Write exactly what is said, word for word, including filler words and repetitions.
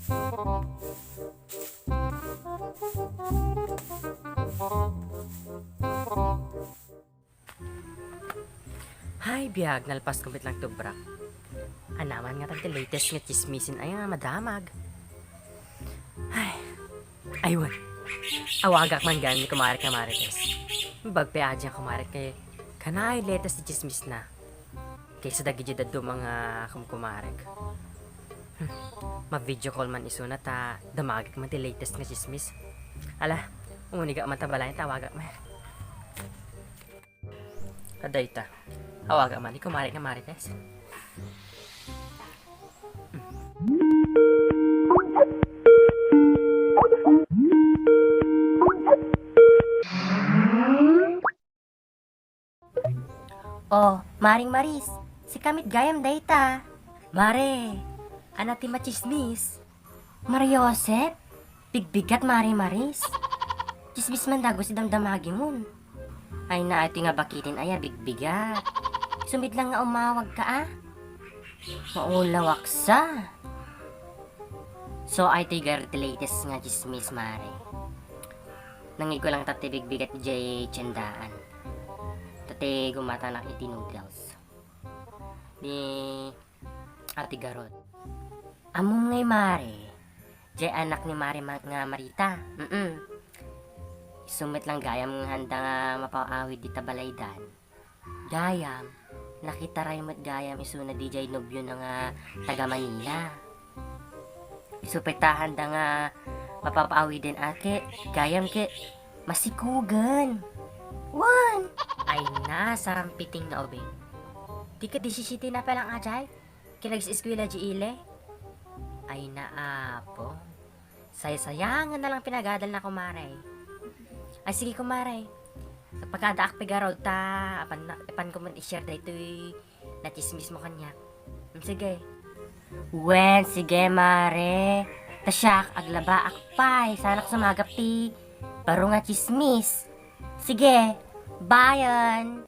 Hay, biag, nalpasko met lang tubrak. Anaman nga ti latest nga tsismisin aya nga madamag. Hay, aywan. Awagak man gayam ni kumarek nga Marites. Bagpay a diay kumarek kay kanayon latest ti tsismisna. Kaysa dagiti dadduma nga kumkumarek. Hmm. Ma-video call man isuna ta damagek man ti latest nga tsismis. Ala, umunigak man ta balay, tawagak man. Adayta. Awagak man ni kumarek nga Marites. Oh, Maring Maris, sika met gayam dayta. Mare, ania ti matsismis? Mare Joseph, bigbigat, Mare Maris. Tsismis man dagus ti damdamagimon. Ay, naay ti nga bakiten aya bigbigat. Isu met lang nga umawagka, a? Maulawaksa. So, ay ti gar-, ti latest nga tsismis, Mare. Nangigko lang ta ti bigbigat idiay tiendaan. Ta ti gumatanak iti noodles. Ni Ate Garot. Ammom ngay, Mare, diay anak ni Mare ma-, nga Marita. Mm. Isu met lang gayam nga handa nga mapaw-awid dita balaydan. Gayam, nakitaray met gayam isuna didiay nobiona nga taga Manila. Isu pay ta handa nga mapapaawiden a ket gayam ket masikugen. Wen! Ay na, sarampiting nga ubing. Ti ket disisiete na pay lang a diay? Kinag-eskuela diay ili? Ay na, apo. Saysayangen na lang pinagadal na, kumare. Ay, sige, kumare. Pagkadaak pay garud ta, apan na, apan ko man i-share daytoy natsismis mo kaniak. Hmm, sige. Wen, sige, mare. Ta siak, aglabaak pay. Saanak sumagap ti baro nga tsismis. Sige, bayen.